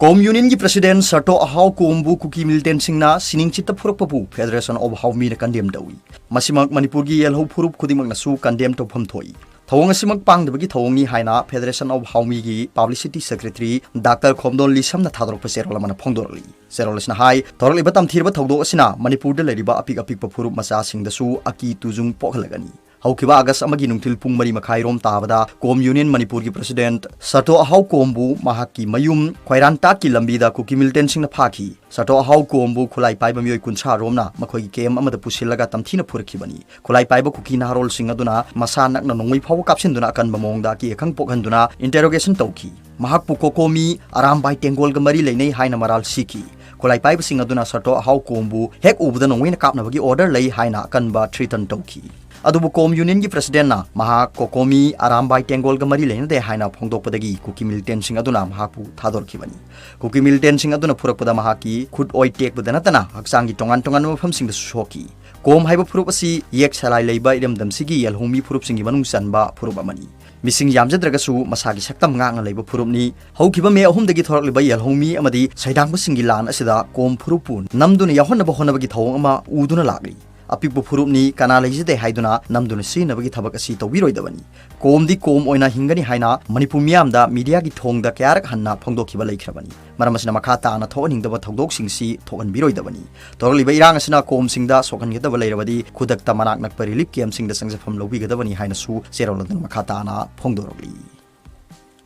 ꯀꯣꯝ ꯌꯨꯅꯤꯌꯟꯒꯤ ꯄ꯭ꯔꯦꯁꯤꯗꯦꯟꯠ ꯁꯔꯇꯣ ꯑꯍꯥꯎ ꯀꯣꯝꯕꯨ ꯀꯨꯀꯤ ꯃꯤꯂꯤꯇꯦꯟꯁꯤꯡꯅ ꯁꯤꯅꯤꯡꯆꯤꯠꯇ ꯐꯨꯔꯛꯄꯕꯨ ꯐꯦꯗꯔꯦꯁꯟ ꯑꯣꯐ ꯍꯥꯎꯃꯤꯅ ꯀꯟꯗꯦꯝ ꯇꯧꯏ꯫ ꯃꯁꯤꯃꯛ ꯃꯅꯤꯄꯨꯔꯒꯤ ꯌꯦꯜꯍꯧ ꯐꯨꯔꯨꯞ ꯈꯨꯗꯤꯡꯃꯛꯅꯁꯨ ꯀꯟꯗꯦꯝ ꯇꯧꯐꯝ ꯊꯣꯛꯏ꯫ ꯊꯧꯑꯣꯡ ꯑꯁꯤꯃꯛ ꯄꯥꯡꯗꯕꯒꯤ ꯊꯧꯑꯣꯡꯅꯤ ꯍꯥꯏꯅ ꯐꯦꯗꯔꯦꯁꯟ ꯑꯣꯐ ꯍꯥꯎꯃꯤꯒꯤ ꯄꯕ꯭ꯂꯤꯁꯤꯇꯤ ꯁꯦꯀ꯭ꯔꯦꯇꯔꯤ ꯗꯥꯛꯇꯔ ꯈꯣꯝꯗꯣꯟ ꯂꯤꯁꯝꯅ ꯊꯥꯗꯣꯔꯛꯄ ꯆꯦꯔꯣꯜ ꯑꯃꯅ ꯐꯣꯡꯗꯣꯔꯛꯂꯤ꯫ ꯆꯦꯔꯣꯜ ꯑꯁꯤꯅ ꯍꯥꯏ, ꯊꯣꯔꯛꯂꯤꯕ ꯇꯝꯊꯤꯔꯕ ꯊꯧꯗꯣꯛ ꯑꯁꯤꯅ ꯃꯅꯤꯄꯨꯔꯗ ꯂꯩꯔꯤꯕ ꯑꯄꯤꯛ ꯑꯄꯤꯛꯄ ꯐꯨꯔꯨꯞ ꯃꯆꯥꯁꯤꯡꯗꯁꯨ ꯑꯀꯤ ꯇꯨꯖꯨꯡ ꯄꯣꯛꯍꯜꯂꯒꯅꯤ꯫ ꯍꯧꯈꯤꯕ ꯑꯥꯒꯁ ꯑꯃꯒꯤ ꯅꯨꯡꯊꯤꯜ ꯄꯨꯡ ꯃꯔꯤ ꯃꯈꯥꯏ ꯔꯣꯝ ꯇꯥꯕꯗ ꯀꯣꯝ ꯌꯨꯅꯤꯌꯟ ꯃꯅꯤꯄꯨꯔꯒꯤ ꯄ꯭ꯔꯦꯁꯤꯗꯦꯟꯠ ꯁꯔꯇꯣ ꯑꯍꯥꯎ ꯀꯣꯝꯕꯨ ꯃꯍꯥꯛꯀꯤ ꯃꯌꯨꯝ ꯈ꯭ꯋꯥꯏꯔꯥꯟꯇꯥꯠꯀꯤ ꯂꯝꯕꯤꯗ ꯀꯨꯀꯤ ꯃꯤꯂꯤꯇꯦꯟꯁꯤꯡꯅ ꯐꯥꯈꯤ꯫ ꯁꯔꯇꯣ ꯑꯍꯥꯎ ꯀꯣꯝꯕꯨ ꯈꯨꯠꯂꯥꯏ ꯄꯥꯏꯕ ꯃꯤꯑꯣꯏ ꯀꯨꯟꯊ꯭ꯔꯥ ꯔꯣꯝꯅ ꯃꯈꯣꯏꯒꯤ ꯀꯦꯝ ꯑꯃꯗ ꯄꯨꯁꯤꯜꯂꯒ ꯇꯝꯊꯤꯅ ꯐꯨꯔꯛꯈꯤꯕꯅꯤ꯫ ꯈꯨꯠꯂꯥꯏ ꯄꯥꯏꯕ ꯀꯨꯀꯤ ꯅꯍꯥꯔꯣꯜꯁꯤꯡ ꯑꯗꯨꯅ ꯃꯁꯥ ꯅꯛꯅ ꯅꯣꯡꯃꯩ ꯐꯥꯎꯕ ꯀꯥꯞꯁꯤꯟꯗꯨꯅ ꯑꯀꯟꯕ ꯃꯑꯣꯡꯗ ꯑꯀꯤ ꯑꯈꯪ ꯄꯣꯛꯍꯟꯗꯨꯅ ꯏꯟꯇꯔꯣꯒꯦꯁꯟ ꯇꯧꯈꯤ꯫ ꯃꯍꯥꯛꯄꯨ ꯀꯣꯀꯣꯃꯤ ꯑꯔꯥꯝꯕꯥꯏ ꯇꯦꯡꯒꯣꯜꯒ ꯃꯔꯤ ꯂꯩꯅꯩ ꯍꯥꯏꯅ ꯃꯔꯥꯜ ꯁꯤꯈꯤ꯫ ꯈꯨꯠꯂꯥꯏ ꯄꯥꯏꯕꯁꯤꯡ ꯑꯗꯨꯅ ꯁꯔꯇꯣ ꯑꯍꯥꯎ ꯀꯣꯝꯕꯨ ꯍꯦꯛ ꯎꯕꯗ ꯅꯣꯡꯃꯩꯅ ꯀꯥꯞꯅꯕꯒꯤ ꯑꯣꯔꯗꯔ ꯂꯩ ꯍꯥꯏꯅ ꯑꯀꯟꯕ ꯊ꯭ꯔꯤꯇꯟ ꯇꯧꯈꯤ꯫ ꯑꯗꯨꯕꯨ ꯀꯣꯝ ꯌꯨꯅꯤꯌꯟꯒꯤ ꯄ꯭ꯔꯦꯁꯤꯗꯦꯟꯠꯅ ꯃꯍꯥꯛ ꯀꯣꯀꯣꯃꯤ ꯑꯔꯥꯝꯕꯥꯏ ꯇꯦꯡꯒꯣꯜꯒ ꯃꯔꯤ ꯂꯩꯅꯗꯦ ꯍꯥꯏꯅ ꯐꯣꯡꯗꯣꯛꯄꯗꯒꯤ ꯀꯨꯀꯤ ꯃꯤꯂꯤꯇꯦꯟꯁꯤꯡ ꯑꯗꯨꯅ ꯃꯍꯥꯛꯄꯨ ꯊꯥꯗꯣꯔꯛꯈꯤꯕꯅꯤ꯫ ꯀꯨꯀꯤ ꯃꯤꯂꯤꯇꯦꯟꯁꯤꯡ ꯑꯗꯨꯅ ꯐꯨꯔꯛꯄꯗ ꯃꯍꯥꯛꯀꯤ ꯈꯨꯠ ꯑꯣꯏ ꯇꯦꯛꯄꯗ ꯅꯠꯇꯅ ꯍꯛꯆꯥꯡꯒꯤ ꯇꯣꯉꯥꯟ ꯇꯣꯉꯥꯟꯕ ꯃꯐꯝꯁꯤꯡꯗꯁꯨ ꯁꯣꯛꯈꯤ꯫ ꯀꯣꯝ ꯍꯥꯏꯕ ꯐꯨꯔꯨꯞ ꯑꯁꯤ ꯌꯦꯛ ꯁꯂꯥꯏ ꯂꯩꯕ ꯏꯔꯝꯗꯝꯁꯤꯒꯤ ꯌꯦꯜꯍꯧꯃꯤ ꯐꯨꯔꯨꯞꯁꯤꯡꯒꯤ ꯃꯅꯨꯡ ꯆꯟꯕ ꯐꯨꯔꯨꯞ ꯑꯃꯅꯤ꯫ ꯃꯤꯁꯤꯡ ꯌꯥꯝꯖꯗ꯭ꯔꯒꯁꯨ ꯃꯁꯥꯒꯤ ꯁꯛꯇꯝ ꯉꯥꯛꯅ ꯂꯩꯕ ꯐꯨꯔꯨꯞꯅꯤ꯫ ꯍꯧꯈꯤꯕ ꯃꯦ ꯑꯍꯨꯝꯗꯒꯤ ꯊꯣꯔꯛꯂꯤꯕ ꯌꯦꯜꯍꯧꯃꯤ ꯑꯃꯗꯤ ꯁꯩꯗꯥꯡꯕꯁꯤꯡꯒꯤ ꯂꯥꯟ ꯑꯁꯤꯗ ꯀꯣꯝ ꯐꯨꯔꯨꯞꯄꯨ ꯅꯝꯗꯨꯅ ꯌꯥꯎꯍꯟꯅꯕ ꯍꯣꯠꯅꯕꯒꯤ ꯊꯧꯑꯣꯡ ꯑꯃ ꯎꯗꯨꯅ ꯂꯥꯛꯂꯤ꯫ ꯑꯄꯤꯛꯄ ꯐꯨꯔꯨꯞꯅꯤ, ꯀꯅꯥ ꯂꯩꯖꯗꯦ ꯍꯥꯏꯗꯨꯅ ꯅꯝꯗꯨꯅ ꯁꯤꯖꯤꯟꯅꯕꯒꯤ ꯊꯕꯛ ꯑꯁꯤ ꯇꯧꯕꯤꯔꯣꯏꯗꯕꯅꯤ꯫ ꯀꯣꯝꯗꯤ ꯀꯣꯝ ꯑꯣꯏꯅ ꯍꯤꯡꯒꯅꯤ ꯍꯥꯏꯅ ꯃꯅꯤꯄꯨꯔ ꯃꯤꯌꯥꯝꯗ ꯃꯤꯗꯤꯌꯥꯒꯤ ꯊꯣꯡꯗ ꯀꯌꯥꯔꯛ ꯍꯟꯅ ꯐꯣꯡꯗꯣꯛꯈꯤꯕ ꯂꯩꯈ꯭ꯔꯕꯅꯤ꯫ ꯃꯔꯝ ꯑꯁꯤꯅ ꯃꯈꯥ ꯇꯥꯅ ꯊꯣꯛꯍꯟꯅꯤꯡꯗꯕ ꯊꯧꯗꯣꯛꯁꯤꯡꯁꯤ ꯊꯣꯛꯍꯟꯕꯤꯔꯣꯏꯗꯕꯅꯤ꯫ ꯊꯣꯔꯛꯂꯤꯕ ꯏꯔꯥꯡ ꯑꯁꯤꯅ ꯀꯣꯝꯁꯤꯡꯗ ꯁꯣꯛꯍꯟꯒꯗꯕ ꯂꯩꯔꯕꯗꯤ ꯈꯨꯗꯛꯇ ꯃꯅꯥꯛ ꯅꯛꯄ ꯔꯤꯂꯤꯐ ꯀꯦꯝꯞꯁꯤꯡꯗ ꯆꯪꯖꯐꯝ ꯂꯧꯕꯤꯒꯗꯕꯅꯤ ꯍꯥꯏꯅꯁꯨ ꯆꯦꯔꯣꯜ ꯑꯗꯨꯅ ꯃꯈꯥ ꯇꯥꯅ ꯐꯣꯡꯗꯣꯔꯛꯂꯤ꯫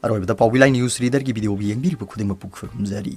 ꯑꯔꯣꯏꯕꯗ ꯄꯥꯎꯕꯤ ꯂꯥꯏ ꯅ꯭ꯌꯨꯁ ꯔꯤꯗꯔꯒꯤ ꯚꯤꯗꯤꯑꯣꯕꯨ ꯌꯦꯡꯕꯤꯔꯤꯕ ꯈꯨꯗꯤꯡꯃꯛꯄꯨ ꯈꯨꯔꯨꯝꯖꯔꯤ꯫